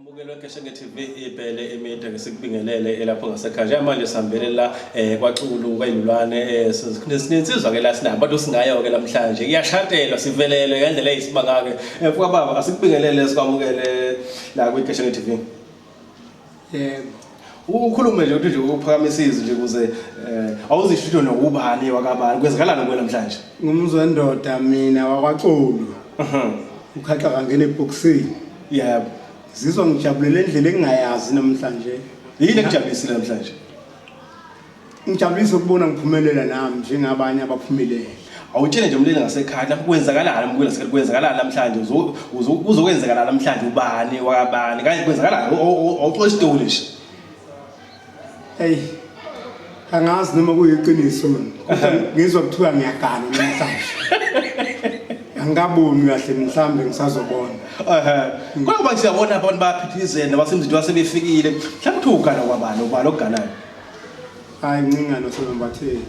Mbukeli weGeshenge TV ibhele emide ke sikubingelele elapho ngasekhaya. Njengamanje sihambele la kwaXulu kwaYilwane sinensizwa ke la sinabo abantu singayo ke namhlanje. Iyashatelwa sivelele ngendlela eyisimanga ke. Mfoka baba asikubingelele sikwamukele la kwiGeshenge TV. Yebo. Ukhulume nje ukuthi nje uphakamisa izwi nje ukuze awuzisho ukuthi nokubani wakabani kwenzakalani kuwe namhlanje. Ngumzwendoda mina wakwaXulu. Ukhaxa kangena ebhokisini. Yebo. Zizwa ngijabulele indlela engingayazi namhlanje. Yini ekujabulisile namhlanje? Ngijabulisa ukubona ngiphumelela nami njengabanye abaphumelele. Awutshele nje umlilo ngasekhaya lapho kwenzakalani umlilo ngasekhaya kwenzakalani namhlanje uzokwenzakalani namhlanje ubani wakabani kanye kwenzakalani awuxoxa isitori nje. Hey. Angazi noma kuyiqiniso mina. Kodwa ngizwa kuthiwa ngiyagana namhlanje. Angikaboni kahle mhlambe ngisazobona. Ehhe. Kodwa manje siyabona abantu bayaphithizela nabasemzini wasebefikile. Mhlawumbe kuthiwa ugana kwabani ubani oganayo. Hayi mncingano sebembatheni.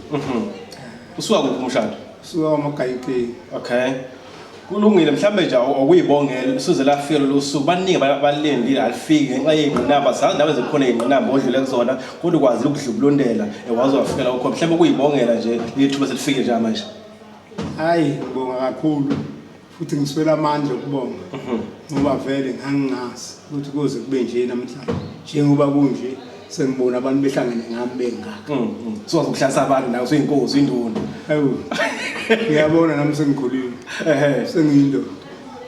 Usuka kuphi umshado? Suka kwamagayikeni. Okay. Kulungile mhlambe nje awuyibongela usuze lafika lolu suku baningi abalindile alifiki ngenxa yey'ngqinamba sazi nawe zikhona iy'ngqinamba odlule kuzona kodwa ukwazile ukudlubulundela waze wafikela ukhona mhlawumbe kuyibongela nje lithuba selifike njengamanje. Hayi ngibonga kakhulu futhi ngiswela amandla okubonga ngoba vele ngangingazi ukuthi kuze kube nje namhlanje njengoba kunje sengibona abantu behlangene ngami bengaka. Suwazi ukuhlalisa abantu nawe usuyinkosi induna. Hawu. Ngiyabona nami sengikhulile. Ehhe. Sengiyindoda.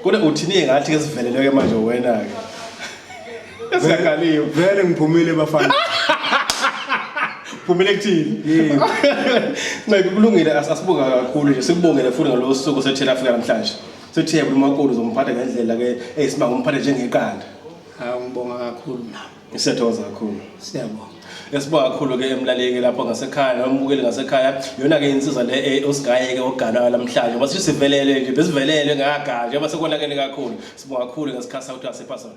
Kodwa uthini ngathi ke siveleleke manje wena ke. Esingakaliwe. Vele ngiphumile bafana. Phumile kuthini? Yebo. Nceke kulungile asibonga kakhulu nje sikubongele futhi ngalo suku sethela Afrika namhlanje. Sithe umakoti uzomphatha ngendlela ke eyisimanga umphathe njengeqanda. Hawu ngibonga kakhulu nami. Siyathokoza kakhulu. Siyabonga. Esibonga kakhulu ke emlaleli lapho ngasekhaya nombukeli ngasekhaya yona ke insizwa le osigaye ke oganayo namhlanje ngoba sivelele nje besivelele ngakagaje ngoba sekonakele kakhulu. Sibonga kakhulu ngesikhathi sakho asipha sona.